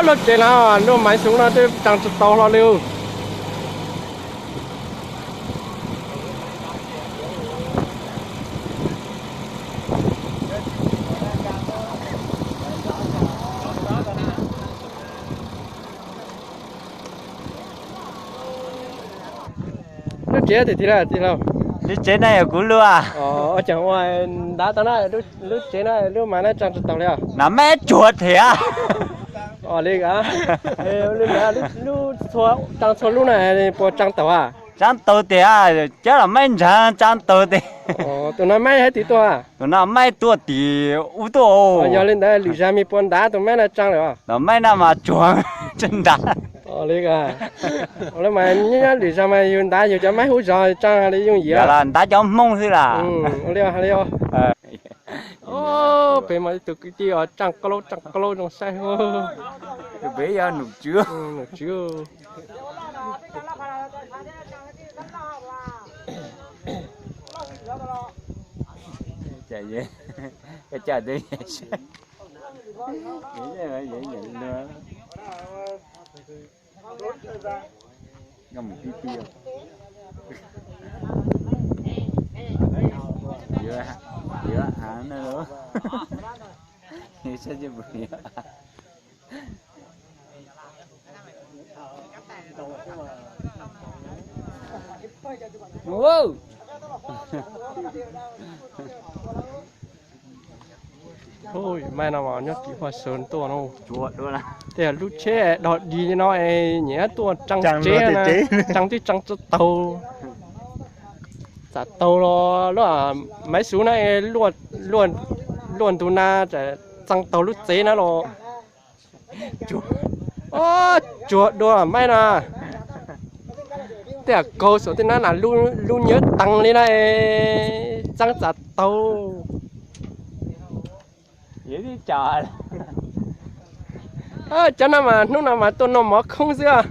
Lub tsev no, lub maiv xov no twb tsaa tsi tau hlo li. Lub tsev tiag tiag lauj, tij laug. Lub tsev no yog kuv lub. Ua caag ua ntav tau na, lub tsev no lub maiv no tsaa tsi taug li os? Nov maib tsuag thiab. Li, lub tsaa txhua lub na puas tsaa taug a? Tsaa taug tiag, cov los maib ntsaag tsaa taug tiag. Tus no maib hab tim tuaj? Tus no maib tuaj tim ub tuaj. Yog li ntawd lwm zag mas puas ntav tus maib no tsaa lawm? Tus maib no mas tsuag tsi ntav. Li, lub mas nyob lwm zag mas yug ntav yug cov maib hub zog tsaa li yooj yim. Ntav cov Hmoob xwb las. Li, li. Peb mas ib tug kwv tij tsaa qab laub tsaa qab laub zoo saib. Tus pem yog nom tswv. Nom tswv. Maib no mas nyob tim Huaj Sawv tuaj no. Tej lub tsheb dog dig no es nyiam tuaj tsaa tsev, tsaa twb tsaa tsi taug. Txawm taug los lub maiv xov no luaj ntug na, txaa taug lub tsev na los. Tsuag dua maib no. Tej kaug saum tej na na lub nyiam taag li na, txaa txawm taug. Cov no mas hnub no mas tuaj noj mov khoob xwb.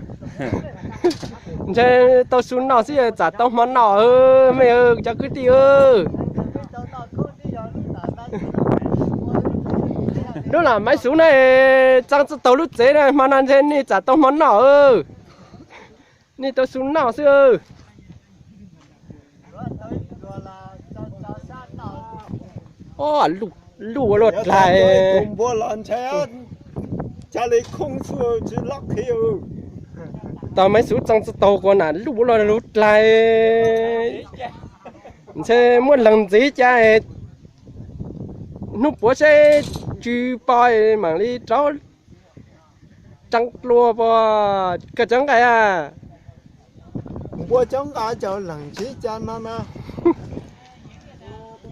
Ntshe tau su noj xwb txawm tau hmo noj, mej cov kwv tij. Lub lam maiv xov na, txaa tsi taug lub tsev na, hmo no ntshe nej txawm tau hmo noj. Nej tau su noj xwb. Luj ua luaj dlai. Tau maiv xov txaa tsi taug kuas nam luj ua luaj dlai. Ntshe muaj leeg ntxiv cas, hnub puav saib tsw pom mam li rov tsaa dlua pom koj cov nqaij a. Npua cov nqaij cov leeg ntxiv cas no na.